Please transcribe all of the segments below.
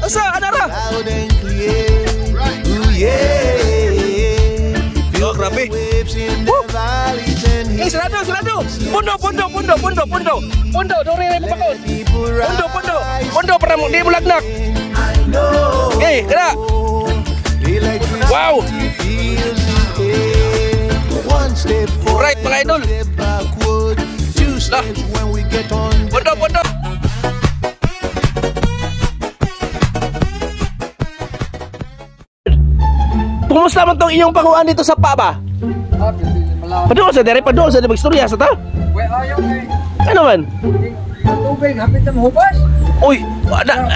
Asa anara? Loud and clear. Ooh, yeah. Feel Oh, grabe. The waves in the valleys and Eh, sarado, sarado. Pundo, pundo, pundo, pundo, pundo. Pundo, dori rin pakon. People Pundo, pundo. Rise. Pundo para mo di mo lagnak. No. Eh, kana. Electricity Wow. Fills the air. One step forward, Right, mga idol. Step backward. Two steps when we get on. Pundo, pundo. Kumusta man tong inyong panguan dito sa pa ba? Ah, malaw. Padung sa dere, padung sa dere magstorya sa ta. We ayaw kay Ano man? ang tubig hapit na mahubas. Uy,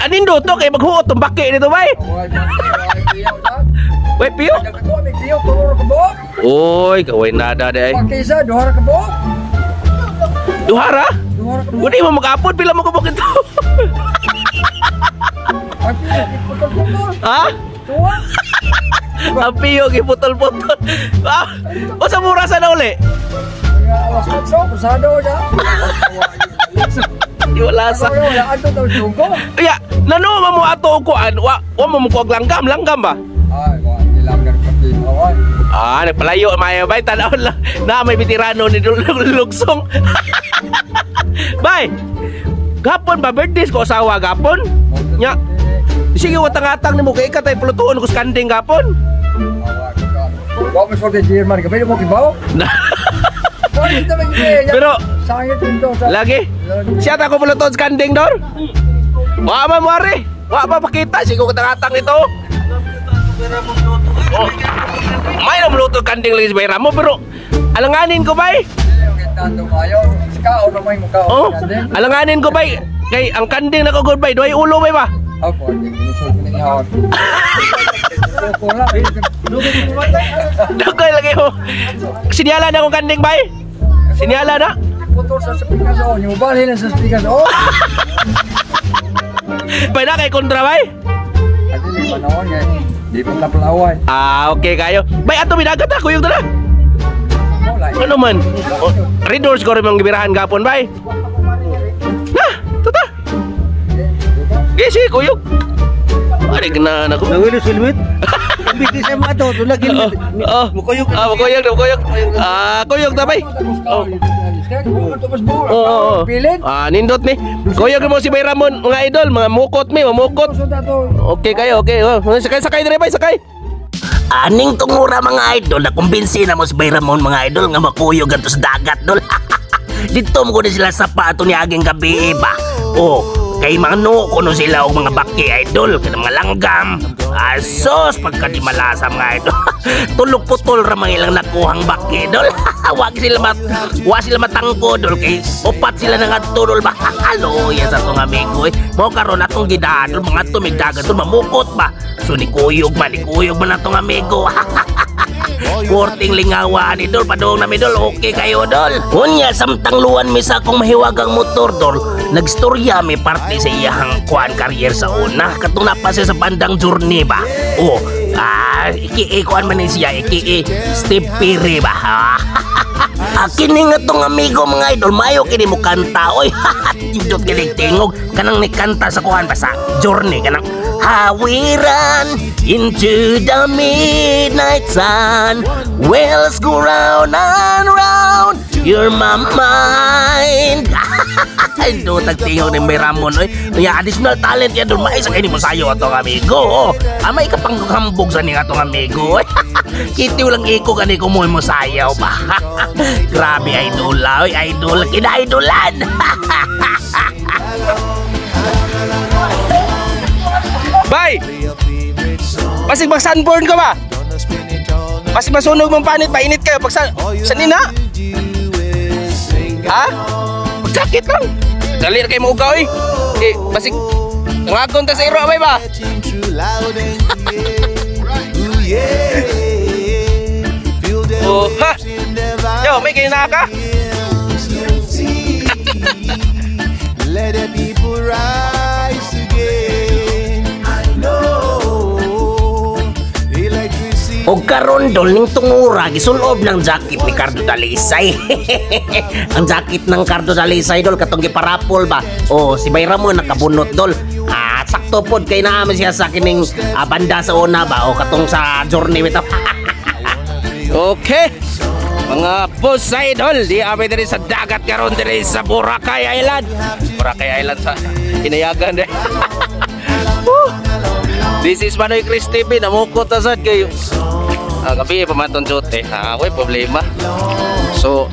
anindo to kay maghuot tong baki nito bay. Way way piyaw ta. Wey piyo. Nagkato may piyaw tulo ra ka buok. Uy, kaway nada de ay. Pakisa duha ra ka buok. Duhara? Duha ra ka buok. Udi mo makapod pila mo kabuk ito. Ang piyaw putol-putol. Ha? Tuwa. Ang piyo giputol-putol. Ah, usa mura sa na uli? Mga alas 8, pasado na. Di wala sa. Wala wala ato taw suko. Ya, nano man mo ato og kuan, wa mo mo kuag langgam, langgam ba? Ay, wa nilanggar pati awan. Ah, nagpalayo maayo bay tan-aw lang na may veterano ni Lugsong. Bay. Gapon ba birthday ko asawa gapon? Nya. Sige watang-atang nimo kay ka tay pulutuon ko sa kanding gapon. Awa ka. Wa mo sulti German ka mo kibaw. Pero sangit dito sa lagi siya ta ko pulutuon sa kanding dor. Wa man mo ari. Wa pa pakita sige watang-atang nito. Oh. May na muluto kanding lagi sa bayra mo pero alanganin ko bay. Tanto kayo, kao na may mukha. Oh, alanganin ko bay. Kay ang kanding na ko good bay, duhay ulo bay ba? Opo, ginusul ko ninyo. Ko lang. Dagkoy lagi mo. Sinyala na akong kanding bay. Sinyala na. Putol sa speakers oh, yung balhin na sa speakers oh. Bay na kay kontra bay. Adili panahon kay di pa taplaway. Ah, okay kayo. Bay ato bidagat na kuyog na. Wala. Ano man? Oh, Red Horse ko rin mga gibirahan gapon bay. Na, tuta. Gisi kuyog. Ari gana ako. Nawilo silmit. Bigay sa mga to, tulad Oh, oh. Mukuyog. Ah, mukuyog, mukuyog. Ah, kuyog ta bay. Oh. Oo, oo. Pilin. Ah, nindot ni. Kuyog mo si Bay Ramon, mga idol, mga mukot mi, mamukot. Okay kayo, okay. Oh, sakay sakay dire bay, sakay. Aning tungura mga idol, nakumbinsi na mo si Bay Ramon mga idol nga makuyog adto sa dagat dol. Dito mo kuno sila sa pato ni aging gabi ba. Oh, kay mano kuno sila og mga baki idol, kay mga langgam. Asos pagka di malasa mga idol. Tulog putol ra mga ilang nakuhang baki dol. Wa sila matangko dol kay upat sila nangadto dol ba. Halo, ya sa atong amigo eh. Mao karon atong gidadol mga tumig dagat dol mamukot ba. So ni kuyog man atong amigo. Porting lingawa ni dol, padung na mi dol, okay kayo dol. Unya samtang luwan mi sa akong mahiwagang motor dol, nagstorya mi parte sa iyahang kuan career sa una, katong napa siya sa bandang journey ba. Oh, ah, iki kuan man ni siya, iki Steve Perry ba. Akin ni nga tong amigo mga idol, mayo kini mo kanta oy. Tindot kini tingog kanang ni kanta sa kuan ba sa journey kanang How we run into the midnight sun, wheels go round and round, you're my mind. Ay, do tagtingog ni May Ramon oy. Unya additional talent ya dol mais kay ni mo sayo atong amigo. Oh. Amay ka pang hambog sa ning atong amigo. Oy. Kitiw lang iko kani ko mo sayaw ba. Grabe idol oy, idol kina-idolan. Bay. Basig mag sunburn ka ba? Basig masunog mong panit, mainit kayo pag sa nina. Ha? Pag-jacket lang. Dali na kayo maugaw eh. Eh, basig nangagon ta sa iro bay ba? Oh, ha? Yo, may kinaka? Let the people rise again. No, electricity. Og karon dol ning tungura gisulob ng jacket ni Cardo Dalisay. Ang jacket ng Cardo Dalisay dol katong giparapol ba. Oh, si Bay Ramon nakabunot dol. Ah, Sakto pod kay naa man siya sa kining banda sa una ba o katong sa journey bitaw. Okay. Mga boss idol, di kami diri sa dagat karon diri sa Boracay Island. Boracay Island sa Inayagan de. Woo! This is Manoy Chris TV, namukot ta sad kayo. Ah, gabi pa man tong duty. Ah, way problema. So,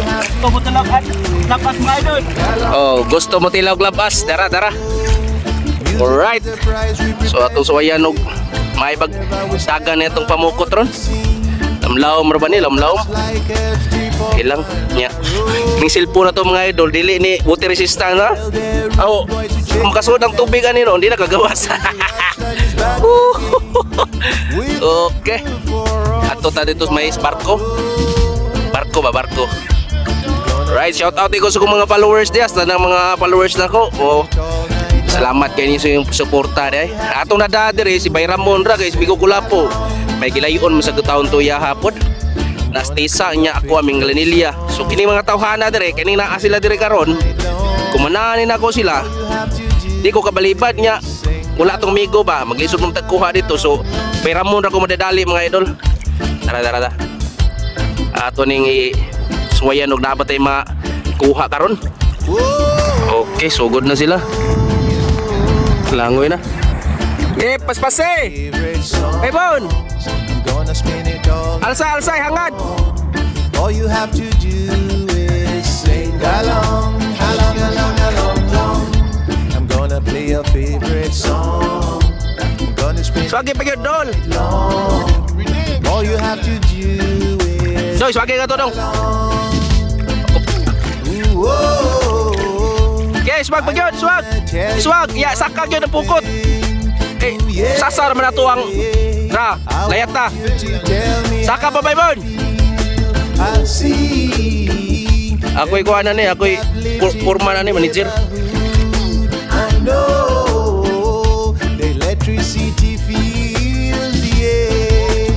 Gusto mo talaga lapas, mga idol. Oh, gusto mo tilaw labas, dara dara. Alright. So atong suwayan og may bag dagan na itong pamukot ron. Lamlaom ra ba ni lamlaom? Ilang nya. Ning cellphone na to, mga idol, dili ni water resistant ha. Oh, makasud ang tubig ani no, hindi na kagawas. Okay. Ato ta dito sa may barko. Barko ba, barko? Right, shout out ko sa kong mga followers dias, tanang mga followers nako. Oh, salamat kay ninyo sa inyong suporta day. Atong nadaa diri si Bay Ramon ra guys, Bigo Gulapo. May gilayon man sa taon tuya hapon. Nastisa niya ako aming Glenilya. So kini mga tawhana dire, kini naa sila dire karon. Kumananin ako sila. Di ko kabalibad niya. Wala tong migo ba, maglisod mong tagkuha dito. So Bay Ramon ra ko madadali, mga idol. Tara, tara, tara. Ato ning i suwayan og dapat ay makuha karon. Okay, sugod na sila. Langoy na. Eh, paspase! Hey, Bon! Alsa, alsa, hangad! All you have to do is sing along, along, along, along, along. I'm gonna play your favorite song. I'm gonna spin Swagi pa yun, dol! Long. All you have to do is Doy, swagi ka to, dong! Ooh, oh, Okay, swag pa yun, swag! Swag! Ya, saka yun ang pukot! Eh, sasar man na to ang. Ra, layat na! Saka pa, Baybon! I'll see. Ako'y kuha na ni, ako'y purma na ni, manager. I know the electricity feels the air.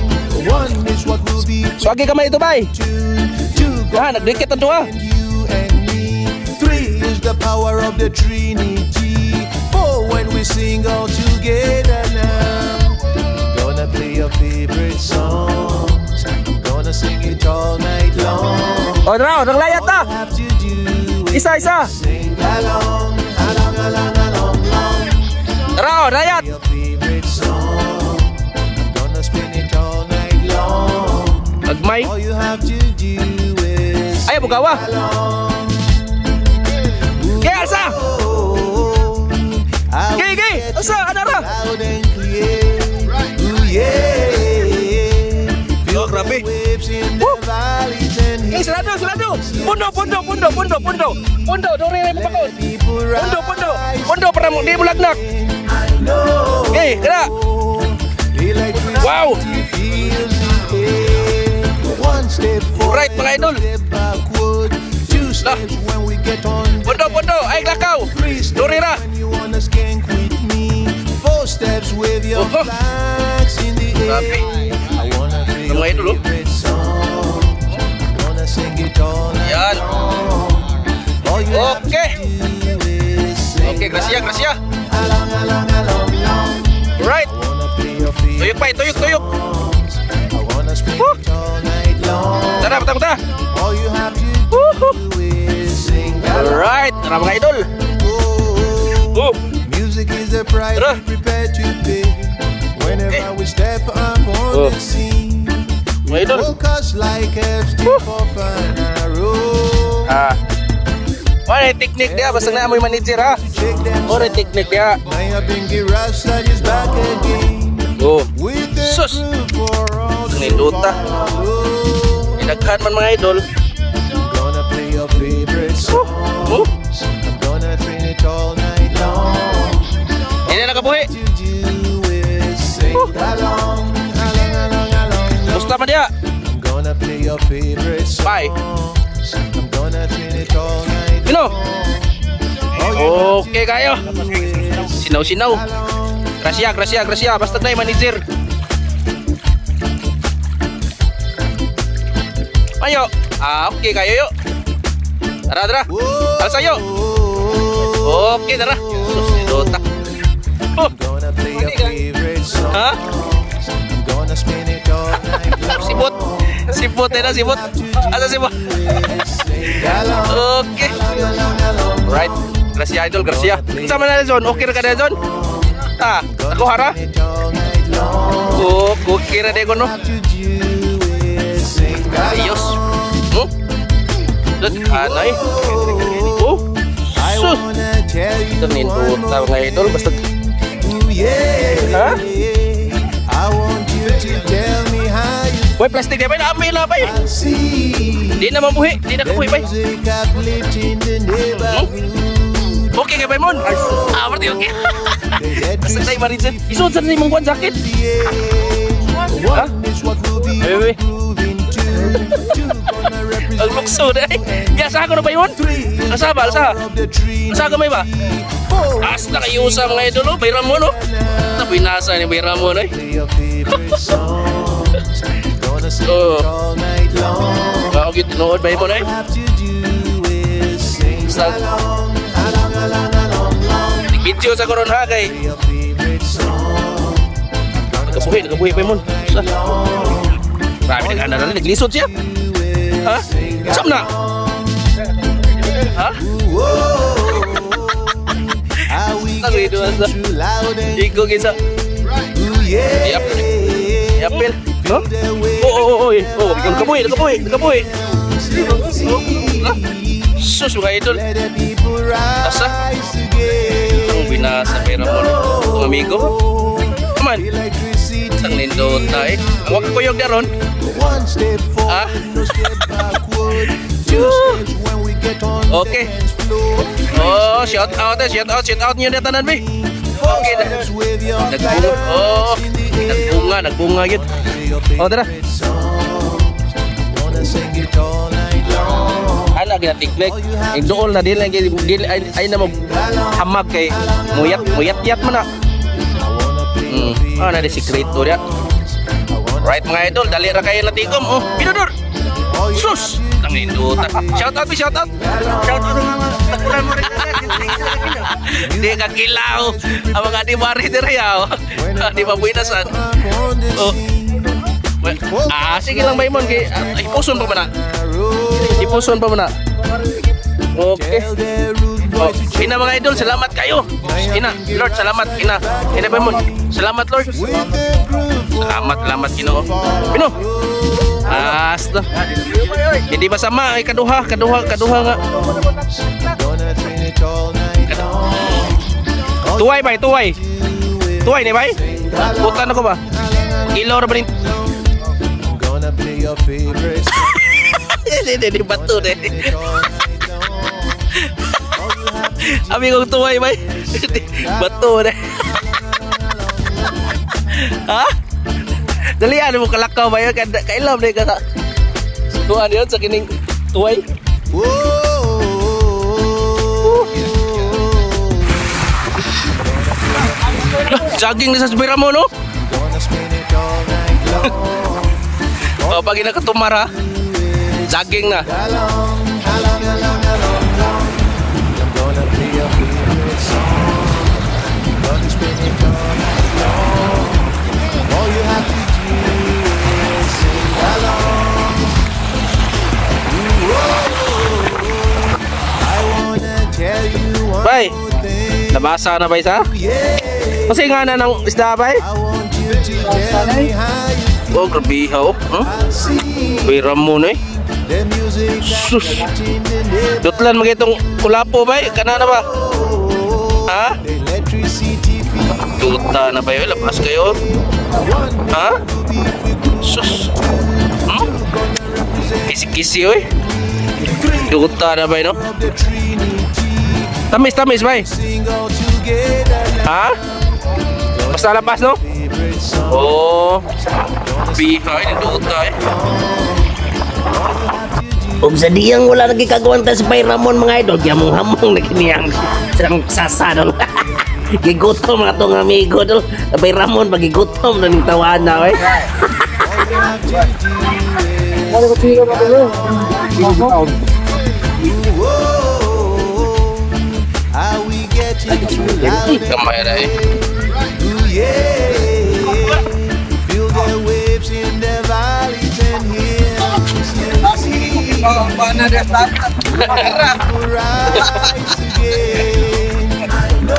One is what will be Swagi ka man ito, bay! two, two Ah, nagdikit ang duha. And you and me. Three is the power of the Trinity. Four when we sing all together now. Gonna play your favorite songs. I'm gonna sing it all night long. O, tara, naglayat na! All you have to do is Isa, isa! Sing along, along, along, along, along. Tara, o, layat! Your favorite song. I'm gonna spin it all night long. Agmay. All you have to do is Ay, bugawa. Along. Kaya, alsa! Oh, I Gay, gay! Alsa, ana ra! loud and clear. Ooh, yeah. Feel Oh, grabe. The waves in the valleys and Eh, sarado, sarado! Pundo, pundo, pundo, pundo, pundo! Pundo, dori rin mo pakon! People Pundo, pundo! Pundo para mo, di mo lagnak! I know. Eh, kana! Electricity Wow! Feels the air. One step forward, Right, mga idol. Step backward. Two steps when we get on the Pundo, pundo! Ay, lakaw! Three steps Dori ra! When you wanna skank with me. Four steps with your Oh. flags in the air. Grabe. I wanna play Mga your idol, oh. favorite song. Gonna sing it all night Yan. Long. All you have Okay. to do is sing Okay, gracia, gracia! Along, along, along, along. Right! I wanna play your favorite Tuyok pa, tuyok, tuyok! Songs. I wanna spin Woo. It all night long. Tara, tara, tara! All you have to Woohoo. Do is sing along. Alright, tara, mga idol! Oh. Oh, Music is the price Tara. We prepare to pay whenever Eh. we step up on Oh. the scene. Mga idol. Focus like FT for fun arrow. Ah. Wala technique dia, basta na mo yung manager ha. Shake them. Wala technique dia. Naya Bingi Rasta is back again. Oh, With the Sus. Groove for all to Nindota. Follow. Inaghan man, mga idol. Gonna play your favorite Oh. songs. I'm gonna train it all night long. Hindi na nakabuhi. To do is sing Woo. Along, along, along, along. Gusto man dia. I'm gonna play your favorite songs. Bye. I'm gonna train it all night Sino? Long. All you have to Okay kayo. Do is Sinaw sinaw. Along. Gracia, gracia, gracia. Basta na yung manager. Ayo. Ah, okay kayo yo. Tara, tara. Alsa yo. Okay, tara. Sus, nindota. Oh. Gonna play your favorite song. Ha? I'm gonna spin it all night long. Sibot. Sibot eh na, sibot. Asa sibot? Sing along, Okay. along, along. Right. Gracia, idol, gracia. Unsa man na, Zon? Okay ra ka na, Zon? Ah, ako hara? Spin it all night long. Oh, okay ra ko no. Have to do is sing Ayos. along. Dut kanay. Oh. I Sus. wanna tell you Ito one nindot more mga idol basta Ooh, yeah. Ha? I want you to tell me how you Uy, plastic di ba? Naamay na ba? See. Di na mabuhi, di na The kabuhi bay. music uplifting the neighborhood. Okay kay Baymon. Ah, berarti okay. The Basta tayo marinsen. Isuod sa nimong kuan jacket. Ha? One is what we'll be Wait, wait. grooving to. Two gonna represent Ang lukso na eh. Asa ko na ba yun? Three is Asa ba? Asa? of the Trinity. Asa ka may ba? Four Asta kayo sa mga idol, oh. Bayram mo, no? Ito, binasa ni Bayram mo, no? eh. play your favorite songs. Gonna sing Oh. it all night long. Mao gyud tinuod bay mo, no? eh. All you have to do is sing along, along, along, along, along. Video sa koron ha kay Play your favorite song. nagabuhi, nagabuhi pa mo. Sa. Grabe nag-ana na naglisod siya. Ha? Sam na? Ha? How we Tangay, getting doon sa- too loud and Igo gisa. ooh, yeah. Yep. Yapil. No? Oo, oo. Oh, nagabuhi, nagabuhi, nagabuhi. Oh, sus, mga idol. Let the people Asa? Rise again. Ang binasa pera mo. Itong amigo. Come on. Electricity. Ang nindota eh. Ang wag kuyog na ron. One step forward, Ah. no step backward. Two steps when we get on Okay. the dance floor. Oh, shout out eh. Shout out, shout out niyo na tanan, be. Four Okay na. steps with your Nagbunga. Oh, hands in the air. Nagbunga, nagbunga yun. Play your Oh, tara. Favorite songs. Wanna sing it all night long. Ana gina tiknik. Ang dool na dili dili ay, ay na mo hamag kay muyat muyat yat man na. I wanna play your Ah, na di sikreto dia. I wanna Right, mga idol, dali ra kayo natikom. Oh, pinodor. All you Sus, tangindota. Shout out, shout out. Shout out nga mga takulan mo rin na. Di ka kilaw. Ang mga di mari diri ah. Di pa buinasan. I'm on the Oh. scene. Ah, sige lang Maymon kay ah, ipuson pa man na. Ipuson pa man na. Okay. Tell the rude Oh, boys to ina mga idol, salamat kayo. Ina, Lord, salamat. Ina, ina Maymon. Salamat, Lord. with the groove. Salamat, salamat Ginoo. Pino. Asta. Hindi masama ay kaduha, kaduha, kaduha nga. Gonna train it all night long. All Tuway bay, tuway. you do is Tuway ni bay. Putan ako ba? Kilo ra ba rin? I'm gonna play your favorite song. Hindi, hindi, bato de. It all night long. All you have to do Abi kong tuway bay. Bato de. Ha? Dali ano mo kalakaw ba yun? Kailam na ka sa tuwan yun sa kining tuway. Whoa. Jogging na sa Subira mo, no? Gonna spin it all night long. O, pag inakatumara, jogging na. Along, along, along, along, along. I'm gonna play your favorite song. Gonna spin it all night long. All you have to do is sing along. Whoa. I wanna tell you one Bye. More thing. Nabasa na ba isa? Yeah. Kasi nga na ng isda ba eh? I want you to tell me how you Oh, grabe ha, oh. Huh? see Pira mo na eh. the music that Sus. in the neighborhood. Dutlan mga itong kulapo ba eh? Kana na ba? Ha? The electricity fee. Duta na ba yun? Labas kayo. One Ha? will be if we groove. Sus. Hmm? Gonna represent Kisi-kisi oy. Duta na ba yun, no? of the Trinity. Tamis, tamis ba eh? Sing all together now. Ha? Basta labas, no? Favorite song. Oh. Biha, eh. Duta eh. All you have to do Ug sa diyang wala nagikagwanta sa Bay Ramon mga idol, gyamong hamong na kiniyang silang sasa dol. Gigutom na tong amigo dol. Bay Ramon pagigutom na ning tawana oy. All you have to do is Wala ko tingin ba kayo? Whoa, how we getting too loud and Kamay na eh. Yeah. Feel the waves in the valleys and hills. See, will rise again. No,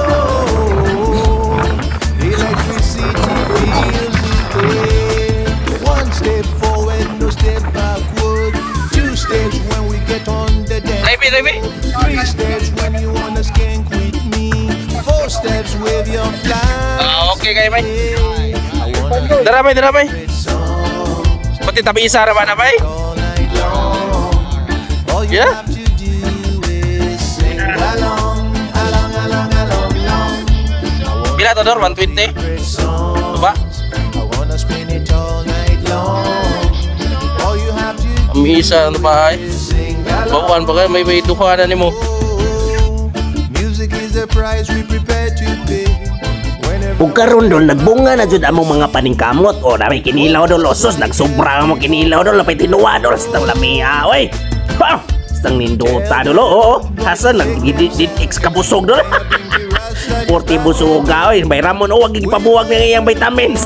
electricity feels the pain. One step forward, no step backward. Two steps when we get on the dance. Drive, drive. Three steps when you wanna skank with me. Four steps with your fly. Ah, okay kayo, bay. I wanna Dara, bay, dara, bay. Favorite songs Pati tabi isa ra ba na, bay? All night long. All you have to do is sing along, along, along, along, along. Pila to, Dor? 120? Favorite songs. Ba? I wanna spin it all night long. All you have to do Ang isa ano ba ay? Is sing along. Bawaan pa kayo, may duha na nimo. Music is the price we prepare to pay. Whenever Ug karon, dol, nagbunga na jud among mga paningkamot. O nami kinilaw, dol, osos nagsubra mo kinilaw, dol, napay tinuwa, dol, stang lamia oy. Ha! Stang nindota, dol, oo. Asa nag di di x kabusog, dol. Porti busuga oy, bay Ramon o wag gipabuwag nga iyang vitamins.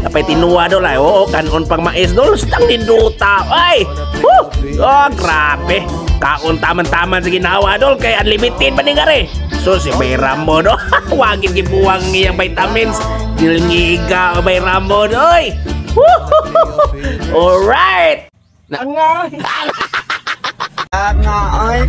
Napay tinuwa, dol, ay oo, kanon pang mais, dol, stang nindota. Ay! Woo! Oh, grabe. Kaon taman-taman sa ginawa, dol, kay unlimited man ni ngari. So si Bay Ramon, oh, wagin gibuwang ang iyang vitamins. Nilngiga Bay Ramon, oy. Woo! Alright. Nga, ay.